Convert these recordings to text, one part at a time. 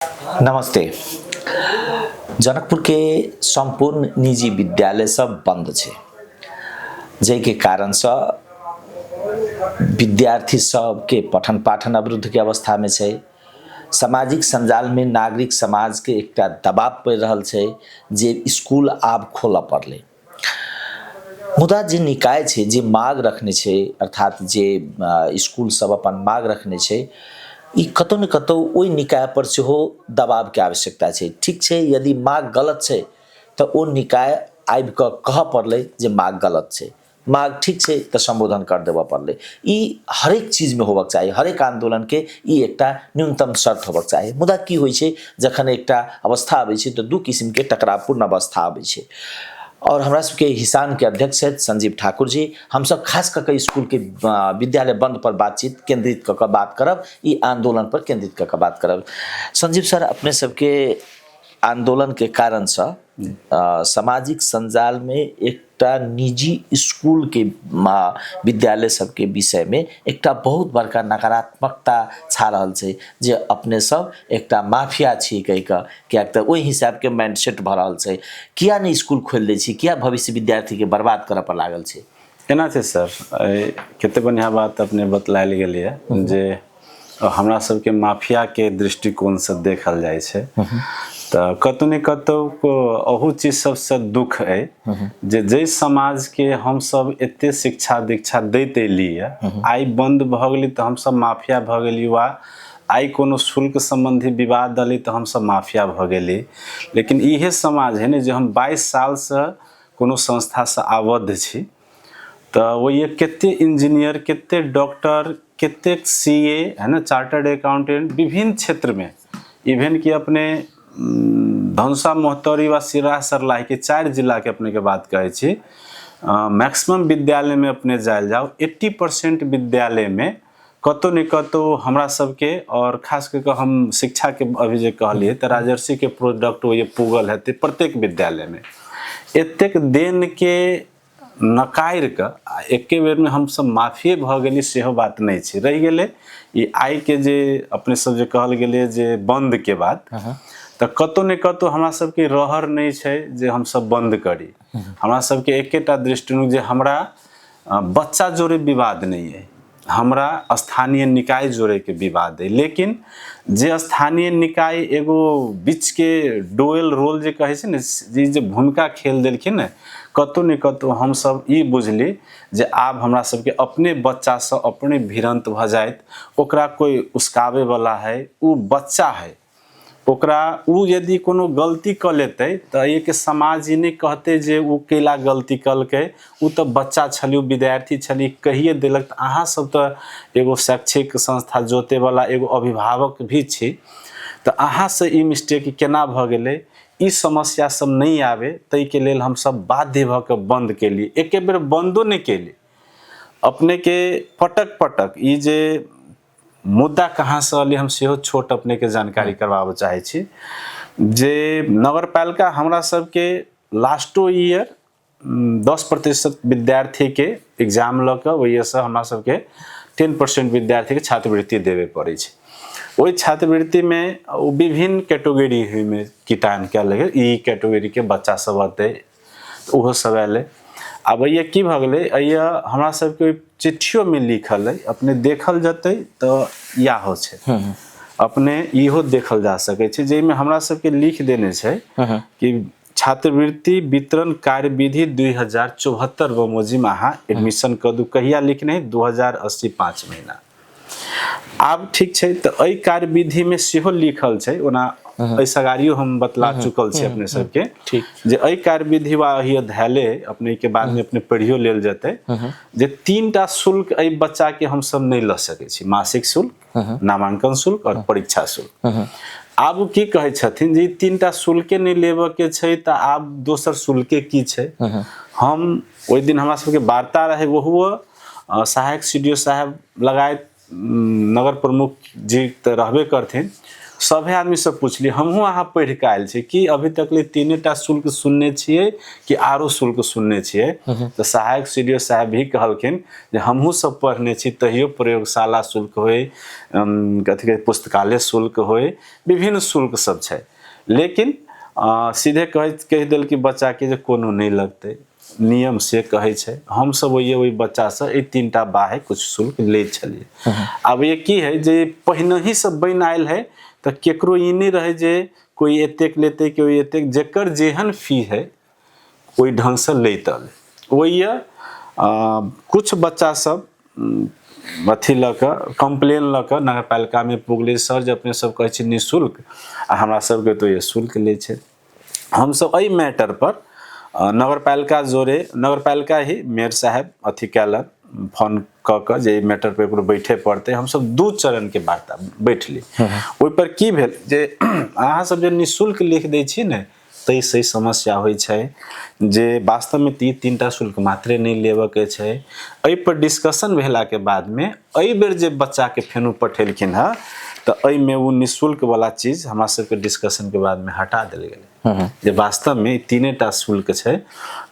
नमस्ते। जनकपुर के सम्पूर्ण निजी विद्यालय सब बन्द छै, जाहिके कारणसँ विद्यार्थी सबके पठन पाठन अवरुद्धके अवस्थामे छै। सामाजिक सञ्जालमे नागरिक समाजके एकटा दबाव पड़ि रहल छै जे स्कूल आब खोलऽ पड़लै। मुदा जे निकाय छै, जे माग रखने छै, अर्थात जे स्कूल सब अपन माग रखने छै, ई कतौ ने कतौ ओहि निकाय पर सेहो दबावके आवश्यकता छै। ठीक छै, यदि माग गलत छै तऽ ओ निकाय आबि कऽ कहऽ पड़लै जे माग गलत छै, माग ठीक छै तऽ सम्बोधन कर देबऽ पड़लै। ई हरेक चीजमे होबक चाही, हरेक आन्दोलनके ई एकटा न्यूनतम शर्त होबक चाही। मुदा की होइ छै, जखन एकटा अवस्था आबै छै तऽ दू किसिमके टकरावपूर्ण अवस्था आबै छै। और हमरा सबके हिसानके अध्यक्ष छथि संजीव ठाकुर जी। हमसब खास कऽ कऽ स्कूलके विद्यालय बंद पर बातचीत केंद्रित कऽ कऽ बात करब, ई आन्दोलन पर केंद्रित कऽ कऽ बात करब। संजीव सर, अपने सबके आन्दोलनके कारणसँ सामाजिक सञ्जालमे एकटा निजी स्कूलके विद्यालय सबके विषयमे एकटा बहुत बड़का नकारात्मकता छा रहल छै जे अपने सब एकटा माफिया छी कहि कऽ, किएक तऽ ओहि हिसाबके माइंड सेट भऽ रहल छै। किया नहि स्कूल खोलि दै छी, किया भविष्य विद्यार्थीके बर्बाद करऽ पर लागल छै? एना छै सर, कते बढ़िआँ बात अपने बतलायल गेलैए जे हमरा सबके माफियाके दृष्टिकोणसँ देखल जाइ छै, तऽ कतौ ने कतौ अहू चीज सबसँ दुख अइ जे जाहि समाजके हमसब एते शिक्षा दीक्षा दैत एलियै, आइ बन्द भऽ गेलै तऽ हमसब माफिया भऽ गेली, वा आइ कोनो शुल्क सम्बन्धी विवाद एलै तऽ हमसब माफिया भऽ गेली। लेकिन इहे समाज है ने जे हम 22 सालसँ कोनो संस्थासँ आबद्ध छी, तऽ ओहि कते इंजीनियर, कते डॉक्टर, कतेक सी ए है ना, चार्टर्ड अकाउंटेंट, विभिन्न क्षेत्रमे, इवेन कि अपने धनुषा, महोत्तरी वा सिराहा सरलाहीके 4 जिलाके अपनेके बात कहै छी, मैक्सिमम विद्यालयमे अपने जायल जाउ, 80% विद्यालयमे कतौ ने कतौ हमरा सबके, और खास कऽ कऽ हम शिक्षाके अभी जे कहलियै तऽ राजर्षिके प्रोडक्ट ओ पुगल हेतै प्रत्येक विद्यालयमे। एतेक देनके नकारि कऽ आ एके बेरमे हमसब माफिए भऽ गेली सेहो बात नहि छै। रहि गेलै ई आइके जे अपने सब जे कहल गेलै जे बन्दके बात, तऽ कतौ ने कतौ हमरा सबके रहर नहि छै जे हमसब बन्द करी। हमरा सबके एकेटा दृष्टिकोण जे हमरा बच्चा जोड़े विवाद नहि अइ, हमरा स्थानीय निकाय जोड़ैके विवाद अइ। लेकिन जे स्थानीय निकाय एगो बीचके डोयल रोल जे कहै छै ने, जे भूमिका खेल देलखिन ने, कतौ ने कतौ हमसब ई बुझली जे आब हमरा सबके अपने बच्चासँ अपने भिड़न्त भऽ जाइत, ओकरा कोइ उसकाबैवला है, ओ बच्चा है, ओकरा ओ यदि कोनो गलती कऽ लेतै तऽ एहिके समाज ई नहि कहतै जे ओ कैला गलती कलकै, ओ तऽ बच्चा छली, ओ विद्यार्थी छली, कहिए देलक। तऽ अहाँ सब तऽ एगो शैक्षिक संस्था जोतैवला एगो अभिभावक भी छी, तऽ अहाँसँ ई मिस्टेक केना भऽ गेलै? ई समस्या सब नहि आबै ताहिके लेल हमसब बाध्य भऽ कऽ बन्द केलियै। एके बेर बन्दो नहि केली, अपनेके पटक पटक ई जे मुद्दा कहाँसँ अलै हम सेहो छोट अपनेके जानकारी करबाबऽ चाहै छी जे नगरपालिका हमरा सबके लास्टो ईयर 10% विद्यार्थीके एग्जाम लऽ कऽ ओहिसँ हमरा सबके 10% विद्यार्थीके छात्रवृत्ति देबे पड़ै छै। ओहि छात्रवृत्तिमे ओ विभिन्न कैटेगरी ओहिमे किटान कयल गेल, ई कैटेगरीके बच्चा सब अतै ओहो सब अयलै। आब एहिया की भऽ गेलै, एहिया हमरा सबके ओहि चिट्ठियोमे लिखल अइ, अपने देखल जेतै तऽ इएह हो छै, अपने इहो देखल जा सकै छै, जाहिमे हमरा सबके लिख देने छै कि छात्रवृत्ति वितरण कार्यविधि 2074 बमोजिम अहाँ एडमिशन कऽ दू। कहिया लिखने? 2080 5 महीना। आब ठीक छै, तऽ एहि कार्यविधिमे सेहो लिखल छै, ओना एहि सगारियो हम बतला चुकल छी अपने सबके जे एहि कार्यविधि वा एहि अध्याय अपने के बादमे अपने पढ़ियो लेल जेतै जे 3टा शुल्क एहि बच्चाके हमसब नहि लऽ सकै छी, मासिक शुल्क, नामांकन शुल्क और परीक्षा शुल्क। आब की कहै छथिन जे ई 3टा शुल्के नहि लेबऽ के छै, तऽ आब दोसर शुल्के की छै? हम ओहि दिन हमरा सबके वार्ता रहै, ओहो सहायक सी डी ओ साहेब लगायत नगर प्रमुख जी तऽ रहबे करथिन, सभे आदमीसँ पुछली, हमहूँ अहाँ पढ़ि कऽ आयल छी कि अभी तक ले 3 टा शुल्क सुनने छियै कि आरो शुल्क सुनने छियै? तऽ सहायक CDO साहब भी कहलखिन जे हमहूँ सब पढ़ने छी, तहियो प्रयोगशाला शुल्क होइ, कथी कहै, पुस्तकालय शुल्क होइ, विभिन्न शुल्क सब छै। लेकिन सीधे कहि देल कि बच्चाके जे कोनो नहि लगतै, नियम से कहै छै। हमसब ओहि ओहि बच्चासँ एहि 3 टा बाहे किछु शुल्क लै छलियै। आब ये की है जे पहिनहिसँ बनि आयल है, तऽ केकरो ई नहि रहै जे कोइ एतेक लेतै, कोइ एतेक। जकर जेहन फी है, ओहि ढङ्गसँ लैत अलै। ओहि किछु बच्चा सब अथी लऽ कऽ, कम्प्लेन लऽ कऽ नगरपालिकामे पुगलै, सर, जे अपने सब कहै छी निःशुल्क आ हमरा सबके तऽ ये शुल्क लै छै। हमसब एहि मैटर पर नगरपालिका जोरे, नगरपालिका ही मेयर साहेब अथी कयलक, फोन कऽ कऽ जे ई मैटर पर एकरो बैठे पड़तै। हमसब 2 चरणके वार्ता बैठली। ओहिपर की भेल जे अहाँ सब जे निःशुल्क लिख दै छी ने, ताहिसँ ई समस्या होइ छै जे वास्तवमे तऽ ई 3 टा शुल्क मात्रे नहि लेबऽके छै। एहिपर डिस्कशन भेलाके बादमे एहि बेर जे बच्चाके फेनो पठेलखिन हँ, तऽ एहिमे ओ निःशुल्कवला चीज हमरा सबके डिस्कशनके बादमे हटा देल गेलै, जे वास्तवमे ई 3 टा शुल्क छै।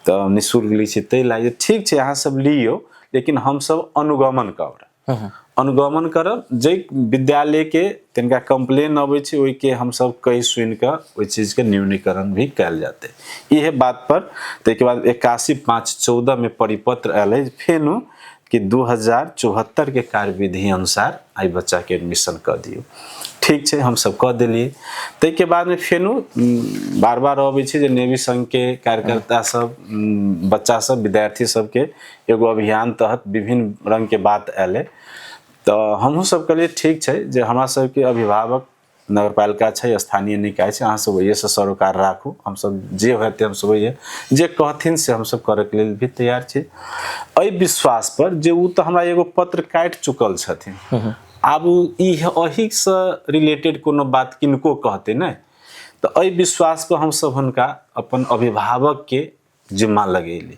तऽ निःशुल्क लै छै, ताहि लागि ठीक छै, अहाँ सब लियौ, लेकिन हमसब अनुगमन करब, अनुगमन करब। जाहि विद्यालयके तिनका कम्प्लेन अबै छै, ओहिके हमसब कहि सुनि कऽ ओहि चीजके न्यूनीकरण भी कयल जेतै। इहे बात पर ताहिके बाद 81/5/14मे परिपत्र आयल है फेनु कि 2074के कार्यविधि अनुसार एहि बच्चाके एडमिशन कऽ दियौ। ठीक छै, हमसब कऽ देलियै। ताहिके बादमे फेनु बार बार अबै छै जे नेवी संघके कार्यकर्ता सब, बच्चा सब, विद्यार्थी सबके एगो अभियान तहत विभिन्न रङ्गके बात आयलै। तऽ हमहूँ सब कहलियै, ठीक छै, जे हमरा सबके अभिभावक नगरपालिका छै, स्थानीय निकाय छै, अहाँ सब ओहिसँ सरोकार राखू। हमसब जे हेतै, हमसब ओहिए जे कहथिन से हमसब करैके लेल भी तैयार छी। एहि विश्वास पर जे ओ तऽ हमरा एगो पत्र काटि चुकल छथिन, आब ओ ई एहिसँ रिलेटेड कोनो बात किनको कहतै नहि, तऽ एहि विश्वास पर हमसब हुनका अपन अभिभावकके जिम्मा लगेली।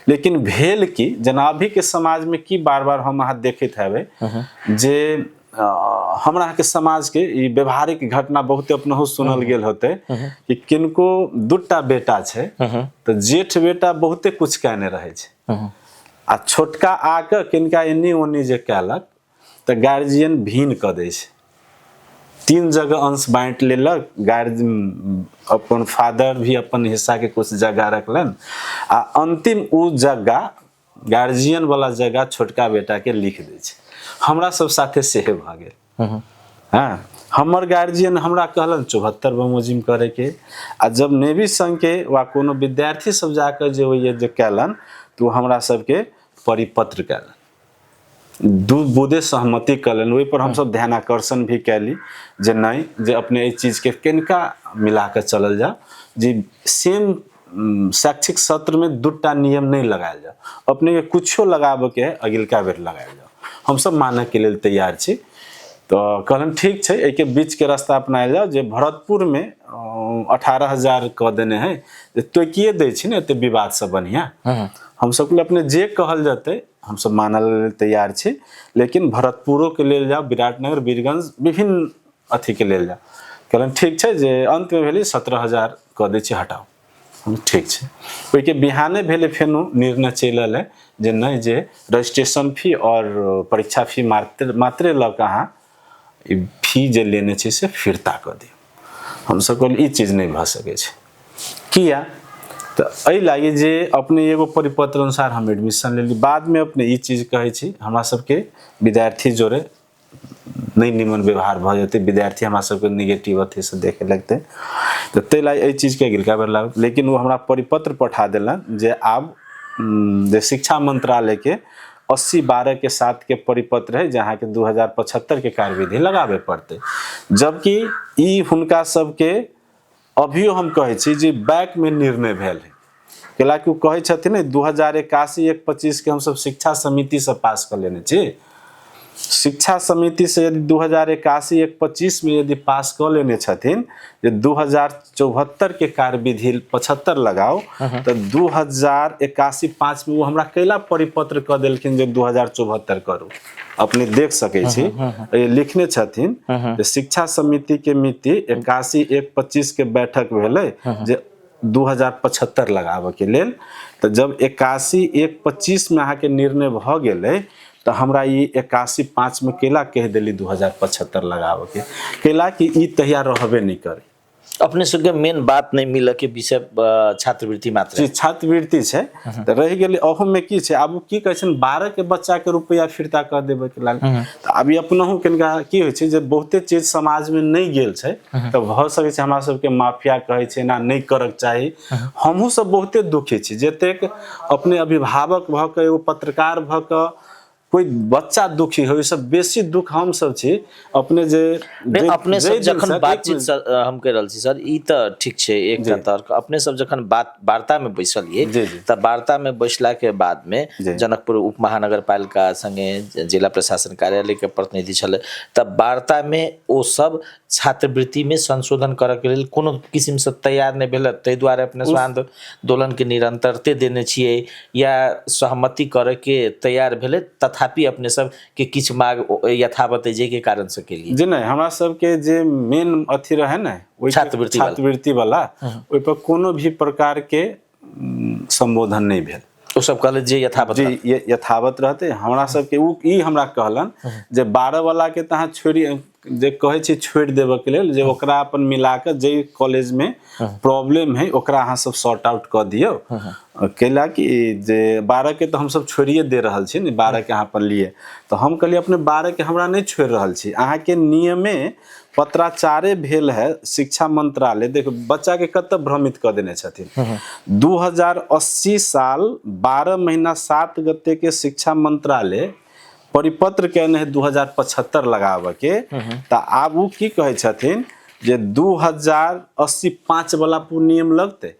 लेकिन भेल की, जेना अभीके समाजमे की बार बार हम अहाँ देखैत हेबै जे हमरा अहाँके समाजके ई व्यवहारिक घटना बहुते अपनहु सुनल गेल होतै कि किनको 2 टा बेटा छै, तऽ जेठ बेटा बहुते कुछ कयने रहै छै आ छोटका आके किनका एन्नी ओन्नी जे कयलक, तऽ गार्जियन भीन कऽ दै छै। 3 जगह अंश बाँटि लेलक गार्ज, अपन फादर भी अपन हिस्साके कुछ जगह रखलनि आ अंतिम ओ जगह, गार्जियन वाला जगह, छोटका बेटाके लिख दै छै। हमरा सब साथे सेहे भऽ गेल। हँ, हमर गार्जियन हमरा कहलन 74 बमोजिम करैके आ जब नेवी संघके वा कोनो विद्यार्थी सब जाकर जे होइए जे कयलन, तऽ ओ हमरा सबके परिपत्र कयलन, दू बूदे सहमति कयलनि। ओहिपर हमसब ध्यानाकर्षण भी कयली जे नहि, जे अपने एहि चीजके कनिका मिला कऽ चलल जाउ, जे सेम शैक्षिक सत्रमे 2 टा नियम नहि लगायल जाउ। अपनेके कुछो लगाबऽके है, अगिलका बेर लगायल जाउ, हमसब मानऽके लेल तैयार छी। तऽ कहलनि, ठीक छै, एहिके बीचके रास्ता अपनायल जाउ, जे भरतपुरमे 18,000 कऽ देने है, जे तोकिए दै छी ने, एते विवादसँ बढ़िआँ। हमसब कहलियै, अपने जे कहल जेतै हमसब मानल लेल तैयार छी, लेकिन भरतपुरोके लेल जाउ, विराटनगर, वीरगंज, विभिन्न अथीके लेल जाउ। कहलनि, ठीक छै, जे अन्तमे भेलै 17,000 कऽ दै छी, हटाउ। हम, ठीक छै। ओहिके बिहाने भेलै, फेनो निर्णय चलि एलै जे नहि, जे रजिस्ट्रेशन फी आओर परीक्षा फी मात्रे मात्रे लऽ कऽ अहाँ ई फी जे लेने छी से फिर्ता कऽ दियौ। हमसब कहलियै, ई चीज नहि भऽ सकै छै। किया? तऽ एहि लागी जे अपने एगो परिपत्र अनुसार हम एडमिशन लेली, बादमे अपने ई चीज कहै छी, हमरा सबके विद्यार्थी जोड़े नहि निमन व्यवहार भऽ जेतै, विद्यार्थी हमरा सबके निगेटिव अथीसँ देखे लगतै, तऽ ताहि लागि एहि चीजके अगिलका बेर लागत। लेकिन ओ हमरा परिपत्र पठा देलनि जे आब जे शिक्षा मंत्रालयके 80/12 के 7 के परिपत्र है, जे अहाँके 2075के कार्यविधि लगाबे पड़तै। जबकि ई हुनका सबके अभियो हम कहै छी जे बैकमे निर्णय भेल है, कैलाकि ओ कहै छथिन ने 2081/1/25के हमसब शिक्षा समितिसँ पास कऽ लेने छी। शिक्षा समिति से यदि 2081 1/25 में यदि पास कऽ लेने छथिन जे 2074 के कार्यविधि 75 लगाओ, तऽ 2081 5 में वो हमरा कैला परिपत्र कऽ देलखिन जे 2074 करू। अपने देख सकै छी, ये लिखने छथिन जे शिक्षा समिति के मिति 81 1/25 के बैठक भेलै जे 2075 लगाबऽ के लेल। तऽ जब 81 1/25 में अहाँके निर्णय भऽ गेलै तऽ हमरा ई 81 5 में केला कहि देली 2075 लगाबऽ के, केला कि ई तहिया रहबे नहि करै। अपने सबके मेन बात नहि मिलऽ के विषय छात्रवृत्ति मात्र जी, छात्रवृत्ति छै तऽ रहि गेलै। अहूमे की छै, आब ओ की कहै छै, 12 के बच्चाके रुपैआ फिरता कऽ देबै के लेल। तऽ आब ई अपनहु कनिका की होइ छै जे बहुते चीज समाजमे नहि गेल छै, तऽ भऽ सकै छै हमरा सबके माफिया कहै छै एना नहि करक चाही। हमहूँ सब बहुते दुखी छी, जतेक अपने अभिभावक भऽ कऽ एगो पत्रकार भऽ कऽ कोई बच्चा दुखी हो, सब बेसी दुख हम सब छी अपने जे नहि, अपने सब जखन बातचीत सर, हम कहि रहल छी सर, ई तऽ ठीक छै एकटा तर्क। अपने सब जखन बात वार्ता में बैसलिए तऽ वार्ता में बैसला के बाद में जनकपुर उप महानगर पालिका संगे जिला प्रशासन कार्यालय के प्रतिनिधि छलै, तऽ वार्ता में ओ सब छात्रवृत्ति में संशोधन करऽ के लेल कोनो किसिम से तैयार नहि भेल, ताहि दुआरे अपने सब आंदोलन के निरंतरते देने छियै या सहमति करऽ के तैयार भेलै, तथापि अपने सब के किछु माग यथावत जे के कारण से केलिए। जे नहि, हमरा सबके जे मेन अथी रहे ने ओहि छात्रवृत्ति वाला। छात्रवृत्ति वाला, ओहि पर कोनो भी प्रकार के संबोधन नहि भेल। ओ सब कहले जे यथावत जी यथावत रहते। हमरा सबके उ ई हमरा कहलन जे 12 वाला के तऽ अहाँ छोड़ि जे कहै छी छोड़ि देबऽ के लेल जे ओकरा अपन मिला कऽ जे कॉलेज में प्रॉब्लम है ओकरा अहाँ सब सॉर्ट आउट कऽ दियौ, कैला कि जे 12 के तऽ हमसब छोड़िए दे रहल छी ने, 12 के अहाँ अपन लिए। तऽ हम कहलियै अपने 12 के हमरा नहि छोड़ि रहल छी, अहाँके नियमे पत्राचारे भेल है शिक्षा मंत्रालय। देखो बच्चा के कतऽ भ्रमित कऽ देने छथिन। 2080 साल 12 महीना 7 गते के शिक्षा मंत्रालय परिपत्र केने है 2075 लगाबऽ के, तऽ आब ओ की कहै छथिन जे 2085 5 वाला पूर्ण नियम लगतै,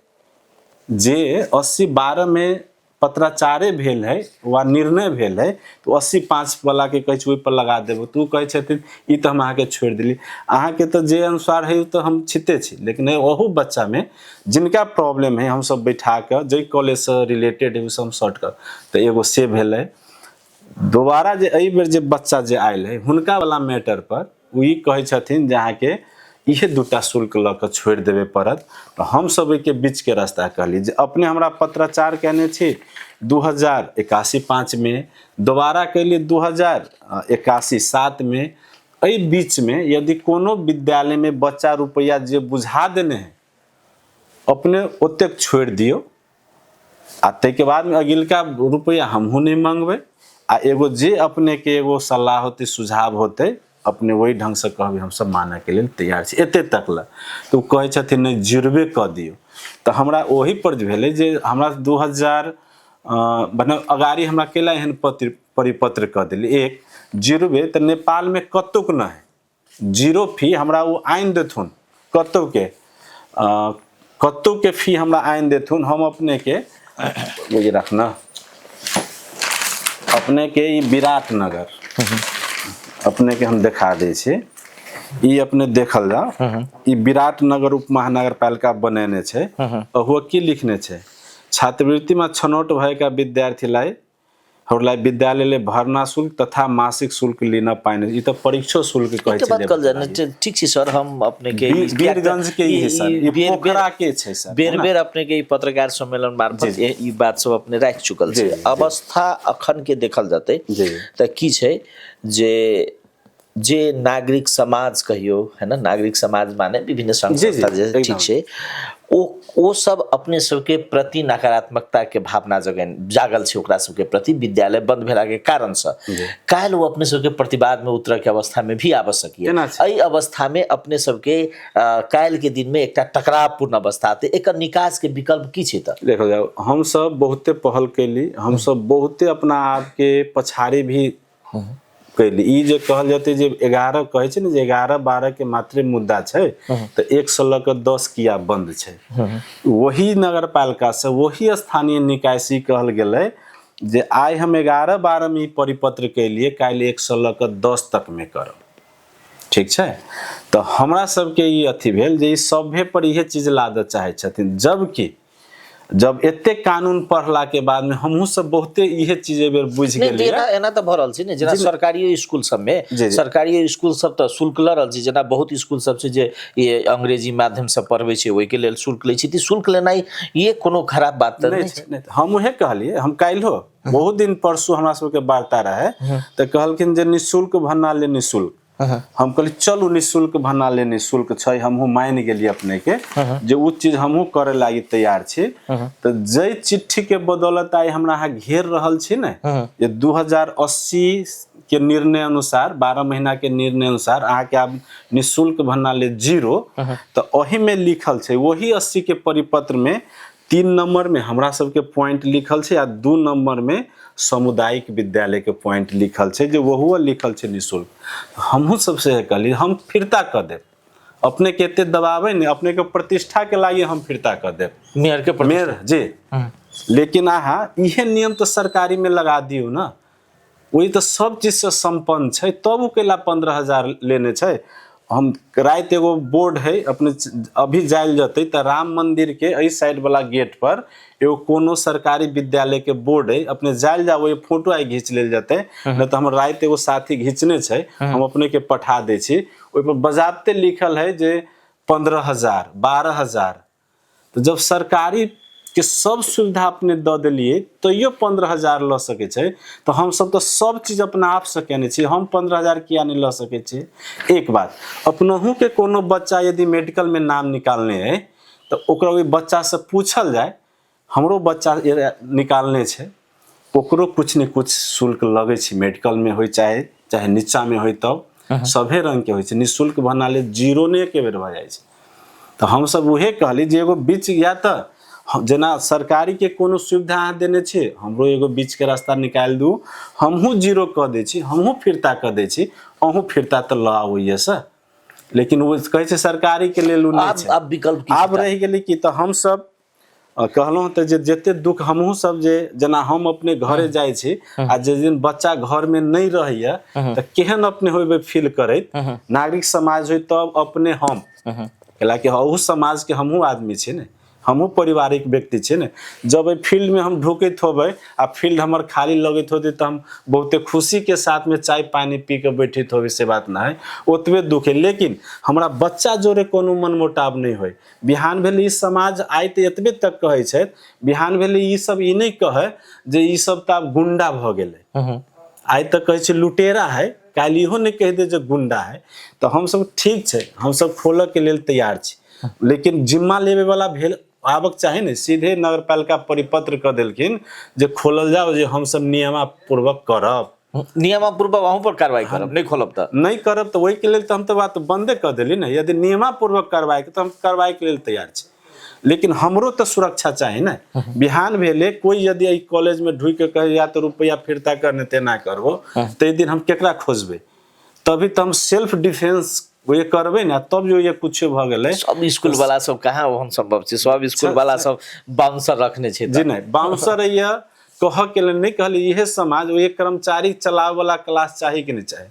जे 80 12 में पत्राचारे भेल है वा निर्णय भेल है तो 85 वाला के कहै छै ओहि पर लगा देबो। तू कहै छथिन ई तऽ हम अहाँके छोड़ि देली, अहाँके तऽ जे अनुसार है ओ तऽ हम छिते छी, लेकिन ओहू बच्चामे जिनका प्रॉब्लम है हमसब बैठा कऽ जाहि कॉलेजसँ रिलेटेड है ओ सब हम सॉर्ट कर। तऽ एगो से भेलै। दोबारा जे एहि बेर जे बच्चा जे आयल है हुनका वाला मैटर पर ओ ई कहै छथिन जे अहाँके इहे दूटा शुल्क लऽ कऽ छोड़ि देबे पड़त। तऽ हमसब ओहिके बीचके रास्ता कहली जे अपने हमरा पत्राचार कयने छी 2081 5 में, दोबारा कैली 2081 7 में, एहि बीचमे यदि कोनो विद्यालयमे बच्चा रुपैआ जे बुझा देने है अपने ओतेक छोड़ि दियौ, आ ताहिके बादमे अगिलका रुपैआ हमहूँ नहि मङ्गबै, आ एगो जे अपनेके एगो सलाह होतै सुझाव होतै अपने ओहि ढङ्गसँ कहबै, हमसब मानऽके लेल तैयार छी एते तक लए। तऽ ओ कहै छथिन नहि जुड़बे कऽ दियौ। तऽ हमरा ओहि पर भेलै जे हमरा 2000 मतलब अगाड़ी हमरा केला एहन पत्र परिपत्र कऽ देली, एक जुड़बे तऽ नेपालमे कतौक नहि जीरो फी हमरा ओ आनि देथुन, कतौके कतौके फी हमरा आनि देथुन, हम अपनेके बुझि रखना अपनेके ई विराटनगर अपनेके हम देखा दै छी, ई अपने देखल जाओ, ई विराटनगर उप महानगर पालिका बनेने छै। अहुआ की लिखने छै, छात्रवृत्तिमा छनौट भएका विद्यार्थीलाई हरूलाई विद्यालयले भर्ना शुल्क तथा मासिक शुल्क लिन पाइने, ई तऽ परीक्षो शुल्क कहै छै। बात कहल जाय, ठीक छै सर, हम अपने के वीरगंज के ई है सर, ई पोखरा के छै सर, बेर बेर अपने के ई पत्रकार सम्मेलन मार्फत ई बात सब अपने राखि चुकल छै। अवस्था अखन के देखल जतै तऽ की छै जे जे नागरिक समाज कहियो है ना, नागरिक समाज माने विभिन्न संघ संस्था जे ठीक छै, ओ सब अपने सबके प्रति नकारात्मकता के भावना जगन जागल छै ओकरा सबके प्रति विद्यालय बंद भेला के कारण से। काल्हि ओ अपने सबके प्रतिवाद में उतरऽ के अवस्था में भी आबि सकिए। एहि अवस्था में अपने सबके काल्हि के दिन में एकटा टकरावपूर्ण अवस्था आते, एकर निकास के विकल्प की छै? तऽ देखल जाओ, हम सब बहुते पहल कैली, हम सब बहुते अपना आप के पछाड़ी भी कैली। ई जे कहल जेतै जे 11 कहै छै ने जे 11 12 के मात्रे मुद्दा छै, तऽ 1 से लऽ कऽ 10 किया बंद छै? वही नगर पालिका से वही स्थानीय निकाय से कहल गेलै जे आइ हम 11 12 मे ई परिपत्र केलिए, काल्हि 1 से लऽ कऽ 10 तक मे करब। ठीक छै? तऽ हमरा सबके ई अथी भेल जे ई सभे पर इहे चीज लादऽ चाहै छथिन, जबकि जब एते कानून पढ़ला के बाद में हमहूँ सब बहुते इहे चीज एहि बेर बुझि नहि, गेलियै। एना एना तऽ भऽ रहल छै ने, जेना सरकारियो स्कूल सबमे, जी, जी। सरकारियो स्कूल सब तऽ शुल्क लऽ रहल छै। जेना बहुत स्कूल सब छै जे ये अंग्रेजी माध्यम से पढ़बै छै, ओहिके लेल शुल्क लै छै। तऽ शुल्क लेनाइ ये कोनो खराब बात तऽ नहि नहि छै। नहि, हम उहे कहलियै, हम काल्हिो बहुत दिन परसू हमरा सबके वार्ता रहे तऽ कहलखिन जे निःशुल्क भन्ना ले निःशुल्क। हम कहली चलू निःशुल्क भन्ना ले निःशुल्क छै, हमहूँ मानि गेलियै अपने के जे ओ चीज हमहूँ करे लागी तैयार छी। तऽ जै चिट्ठी के बदौलत आइ हमरा अहाँ घेर रहल छी ने, जे 2080 के निर्णय अनुसार 12 महीना के निर्णय अनुसार अहाँके आब निःशुल्क भन्ना ले जीरो, तऽ ओहिमे लिखल छै, वही 80 के परिपत्र में 3 नंबर में हमरा सबके पॉइंट लिखल छै आ 2 नंबर में सामुदायिक विद्यालय के पॉइंट लिखल छै, जे वहुओ लिखल छै निःशुल्क। हमहूँ सबसे कहली हम फिरता कऽ देब, अपने के एते दबाबै ने, अपने के प्रतिष्ठा के लागी हम फिरता कऽ देब, मेयर के मेयर जी। लेकिन अहाँ इहे नियम तऽ सरकारी में लगा दियौ ने, वही तऽ सब चीज से सम्पन्न छै, तब ओ कैला 15,000 लेने छै। हम राति एगो बोर्ड है अपने अभी जायल जतै तऽ राम मंदिर के एहि साइड वाला गेट पर एगो कोनो सरकारी विद्यालय के बोर्ड है, अपने जायल जाओ, ओहि फोटो आइ घींच लेल जतै, नहि तऽ हमर राति एगो साथी घींचने छै, हम अपने के पठा दै छी। ओहि पर बजाबते लिखल है जे 15,000 12,000। तऽ जब सरकारी के सब सुविधा अपने दऽ देलियै तैयो 15,000 लऽ सकै छै, तऽ हमसब तऽ सब चीज अपना आपसँ केने छी, हम 15,000 किया नहि लऽ सकै छी? एक बात, अपनहुँ के कोनो बच्चा यदि मेडिकल में नाम निकालने अइ तऽ ओकरा ओहि बच्चासँ पूछल जाय, हमरो बच्चा निकालने छै, ओकरो कुछ ने कुछ शुल्क लगै छै, मेडिकल में होइ चाहे चाहे नीचा में होइ, तब सभे रंग के होइ छै। निःशुल्क बना ले जीरो ने एके बेर भऽ जाइ छै। तऽ हमसब उहे कहली जे एगो बीच या तऽ जेना सरकारी के कोनो सुविधा अहाँ देने छी, हमरो एगो बीच के रास्ता निकालि दू, हमहूँ जीरो कऽ दै छी, हमहूँ फिरता कऽ दै छी, अहूँ फिरता तऽ लऽ आउ ओहिएसँ। लेकिन ओ कहै छै सरकारी के लेल ओ नहि छै। आब विकल्प की? आब रहि गेलै कि तऽ हमसब कहलहुँ तऽ जे जते दुख हमहूँ सब जे जेना हम अपने घरे जाइ छी आ जे दिन बच्चा घरमे नहि रहैया तऽ केहन अपने होइबै फील करैत, नागरिक समाज होइ तब अपने हम, कैलाकि अहू समाजके हमहूँ आदमी छी ने, हमहूँ पारिवारिक व्यक्ति छी ने। जब एहि फील्डमे हम ढुकैत होबै आ फील्ड हमर खाली लगैत होतै तऽ हम बहुते खुशीके साथमे चाय पानी पी कऽ बैठैत होबै, से बात नहि है, ओतबे दुख है। लेकिन हमरा बच्चा जोरे कोनो मनमुटाव नहि होइ। बिहान भेल ई समाज आइ तऽ एतबे तक कहै छथि, बिहान भेल ई सब ई नहि कहै जे ई सब तऽ आब गुंडा भऽ गेलै। आइ तक कहै छै लुटेरा है, काल्हि इहो नहि कहि दे जे गुंडा है। तऽ हमसब ठीक छै, हमसब खोलऽके लेल तैयार छी, लेकिन जिम्मा लेबेवला भेल आबक चाही ने। सीधे नगरपालिका परिपत्र कऽ देलखिन जे खोलल जाओ, जे हमसब नियमापूर्वक करब, नियमापूर्वक अहूँ पर कार्रवाई करब, नहि खोलब तऽ नहि करब, तऽ ओहिके लेल तऽ हम तऽ बात बंदे कऽ देली ने। यदि नियमापूर्वक कार्रवाई तऽ हम कार्रवाईके लेल तैयार छी, लेकिन हमरो तऽ सुरक्षा चाही ने। बिहान भेले कोई यदि एहि कॉलेजमे ढुकि कऽ कहै या तऽ रुपैआ फिरता कर नहि तेना करबो, ताहि दिन हम केकरा खोजबै? तभी तऽ हम सेल्फ डिफेंस ये करबै ने, तब जो ये कुछ भऽ गेलै। सब स्कूल वाला सब कहाँ ओहन सम्भव छै? सब स्कूल वाला सब बाउंसर रखने छै। जी नहि, बाउंसर यऽ कहऽ के लेल नहि कहली, इहे समाज ओ एक कर्मचारी चलावे वाला क्लास चाही कि नहि चाही?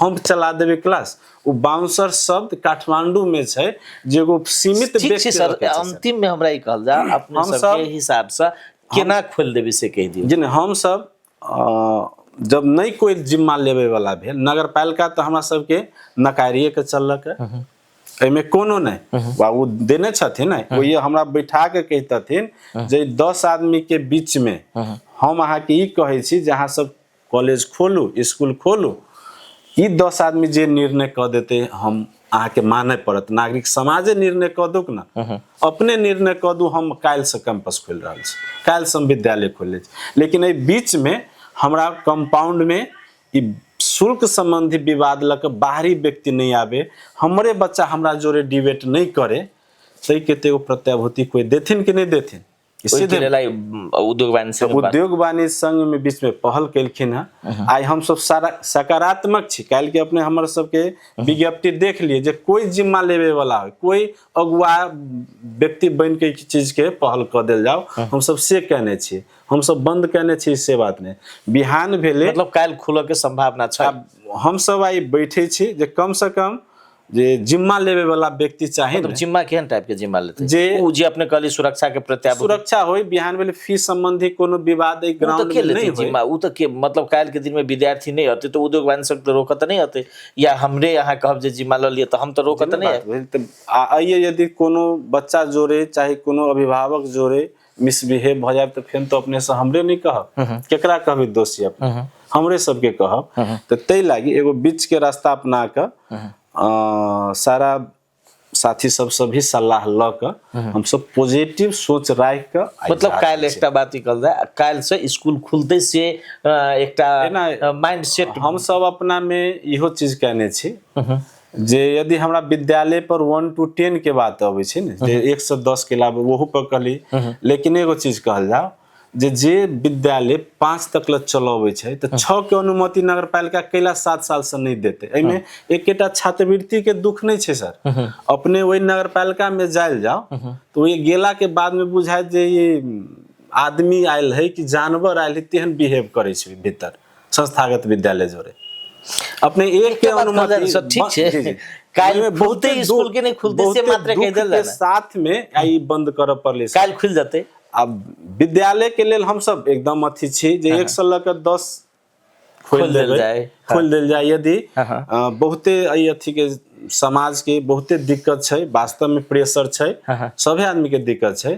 हम चला देबै क्लास। ओ बाउंसर शब्द काठमांडू में छै जे एगो सीमित ठीक छै सर, अंतिम में हमरा ई कहल जा अपने सबके हिसाब से केना खोल देबै से कहि दियौ। जी नहि, हम सब जब नहि कोइ जिम्मा लेबे वाला भेल नगरपालिका तऽ हमरा सबके नकारिए के चललक, एहिमे कोनो नहि वा ओ देने छथिन ने, ओ ये हमरा बैठा के कहितथिन जे 10 आदमी के बीच में हम अहाँके ई कहै छी जे अहाँ सब कॉलेज खोलू, स्कूल खोलू, ई 10 आदमी जे निर्णय कऽ देतै हम अहाँके मानय पड़त। नागरिक समाजे निर्णय कऽ दौक ने, अपने निर्णय कऽ दू, हम काल्हिसँ कैंपस खोलि रहल छी, काल्हिसँ हम विद्यालय खोलि छी, लेकिन एहि बीचमे हमरा कम्पाउंडमे ई शुल्क संबंधी विवाद लऽ कऽ बाहरी व्यक्ति नहि आबे, हमरे बच्चा हमरा जोरे डिबेट नहि करे, ताहिके तऽ एगो प्रत्याभूति कोइ देथिन कि नहि देथिन? ओहिके लेल आइ उद्योग वाणिज्य संघ उद्योग वाणिज्य संघ में बीच में पहल केलखिन हँ। आइ हमसब सारा सकारात्मक छी। काल्हि के अपने हमर सबके विज्ञप्ति देख लिए जे कोई जिम्मा लेवे वाला हो, कोई अगुआ व्यक्ति बन के चीज के पहल कऽ देल जाओ, हमसब से कहने छी, हमसब बंद कहने छी से बात नहीं। बिहान भेले मतलब काल्हि खुलऽ के संभावना छै। हमसब आइ बैठे छी जे कम से कम जे जिम्मा लेवे वाला व्यक्ति चाही। मतलब जिम्मा केहन टाइप के जिम्मा लेते? जे उ जे अपने कहली सुरक्षा के प्रत्याभूत सुरक्षा होई, बिहान भेले फीस संबंधी कोनो विवाद एहि ग्राउंड में नहीं होई जिम्मा। उ तो के मतलब काल्हि के दिन में विद्यार्थी नहीं होते तो उद्योग वाणिज्य संघ तो रोकत नहीं होते, या हमरे यहाँ कहब जे जिम्मा ल लिए तो हम तो रोकत नहीं है। आइए यदि कोनो बच्चा जोड़े चाहे कोनो अभिभावक जोड़े मिसबिहेव भ जाए तो फेन तो अपने से हमरे नहीं कहब, केकरा कहबी दोषी अपने हमरे सबके कहब। तो तै लागी एगो बीच के रास्ता अपना के सारा साथी सबसे भी सलाह ल के हम सब पॉजिटिव सोच राख के मतलब काल्हि एकटा बात कहल जाय, काल्हि से स्कूल खुलते से एकटा माइंड सेट हम सब अपना में इहो चीज कहने छी जे यदि हमरा विद्यालय पर 1 to 10 के बात अबै छै ने, जे 1 से 10 के लाभ ओहू पर कहली, लेकिन एगो चीज कहल जाओ जे जे विद्यालय 5 तक ल चलबै छै तऽ 6 के अनुमति नगरपालिका कैला 7 साल से नहीं देते। एहिमे एकेटा छात्रवृत्ति के दुख नहीं छै सर। अपने ओहि नगरपालिका में जायल जाओ तो ओहि गेला के बाद में बुझायत जे ये आदमी आयल है कि जानवर आयल है, तेहन बिहेव करै छै भीतर संस्थागत विद्यालय जोड़े। अपने एक के अनुमति सब ठीक छै, काल्हि बहुते स्कूल के नहीं खुलते से मात्र कह देल के साथ में आई बंद करऽ पड़लै, काल्हि खुल जतै। अब विद्यालय के लेल हम सब एकदम अथी छी जे 1 से लऽ के 10 खोल देल जाय, खोल देल जाय। यदि बहुते एहि अथी के समाज के बहुते दिक्कत छै, वास्तव में प्रेशर छै, सभे आदमी के दिक्कत छै,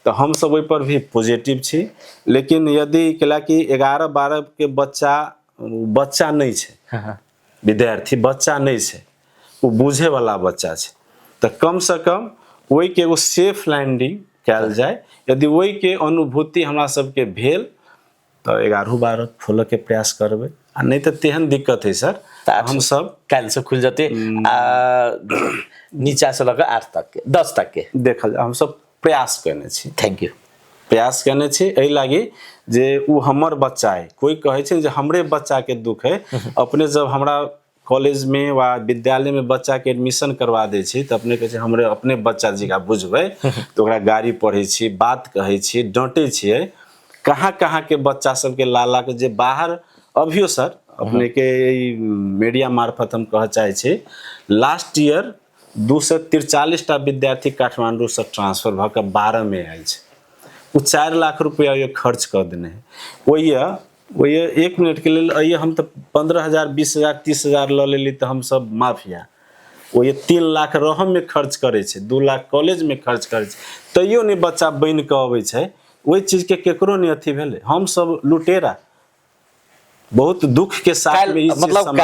तो हम सब ओहि पर भी पॉजिटिव छी। लेकिन यदि कैला कि 11 12 के बच्चा बच्चा नहीं छै, विद्यार्थी बच्चा नहीं छै, ओ बुझे वाला बच्चा छै, तो कम से कम ओहि के एगो सेफ लैंडिंग कयल जाय। यदि ओहि के अनुभूति हमरा सबके भेल तो 11 12 खोलऽ के प्रयास करबै, आ नहीं तो तेहन दिक्कत है सर हम सब काल्हि से खुल जते आ नीचा से लऽ के 8 तक के 10 तक के देखल हम सब प्रयास केने छी। Thank you. प्रयास केने छी एहि लागी जे उ हमर बच्चा है, कोई कहै छै जे हमरे बच्चा के दुख है। अपने जब हमरा कॉलेज में वा विद्यालय में बच्चा के एडमिशन करवा दै छी तऽ अपने कहै छै हमरे अपने बच्चा जी का बुझबै, तऽ ओकरा गाड़ी पढ़ै छी, बात कहै छी, डाँटै छियै। कहाँ कहाँ के बच्चा सबके ला के जे बाहर अभियो सर अपने के मीडिया मार्फत हम कह चाहे छी, लास्ट ईयर 243 टा विद्यार्थी काठमांडू से ट्रांसफर भऽ के 12 में आयल छै। ओ 4 लाख रुपया खर्च कऽ देने है। ओहि 1 मिनट के लेल अइए हम तऽ 15,000 20,000 30,000 लऽ लेली तऽ हम सब माफिया। ओहि 3 लाख रहम में खर्च करै छै, 2 लाख कॉलेज में खर्च करै छै, तैयो नहि बच्चा बनि कऽ अबै छै। ओहि चीज के केकरो नहि अथी भेलै, हम सब लुटेरा। बहुत दुख के साथ में मतलब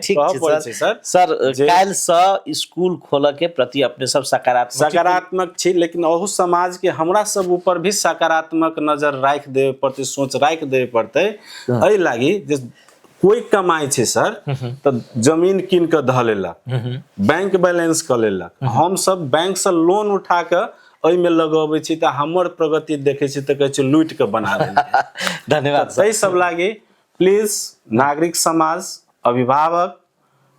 ठीक छै सर, सर काल्हि से स्कूल खोलऽ के प्रति अपने सब सकारात्मक छी, लेकिन अहू समाज के हमरा सब ऊपर भी सकारात्मक नजर राखि देवे पड़तै, सोच राखि देवे पड़तै। एहि लागी जे कोई कमाइ छै सर तऽ जमीन कीन कऽ धऽ लेलक, बैंक बैलेंस कऽ लेलक, हम सब बैंक से लोन उठा कऽ एहिमे लगबै छी तऽ हमर प्रगति देखै छी तऽ कहै छै लूटि कऽ बना देलकै। धन्यवाद। ताहि सब लागी प्लीज नागरिक समाज, अभिभावक,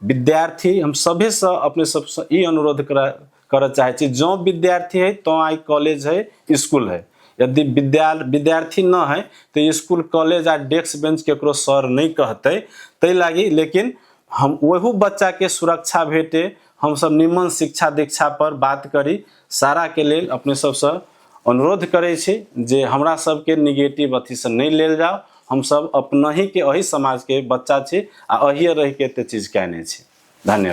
विद्यार्थी, हम सभे से अपने सबसे ई अनुरोध करऽ चाहै छी, जँ विद्यार्थी है तो आइ कॉलेज है, स्कूल है। यदि विद्यार्थी न है तो स्कूल कॉलेज आ डेस्क बेंच केकरो सर नहीं कहते, ताहि लागी लेकिन हम ओहू बच्चा के सुरक्षा भेटे, हम सब निमन शिक्षा दीक्षा पर बात करी। सारा के लेल अपने सबसे अनुरोध करै छी जे हमरा सबके निगेटिव अथी से नहीं लेल जाओ। हम सब अपना ही के अही समाज के बच्चा छी आ अहिए रह के एते चीज कयने छी। धन्यवाद।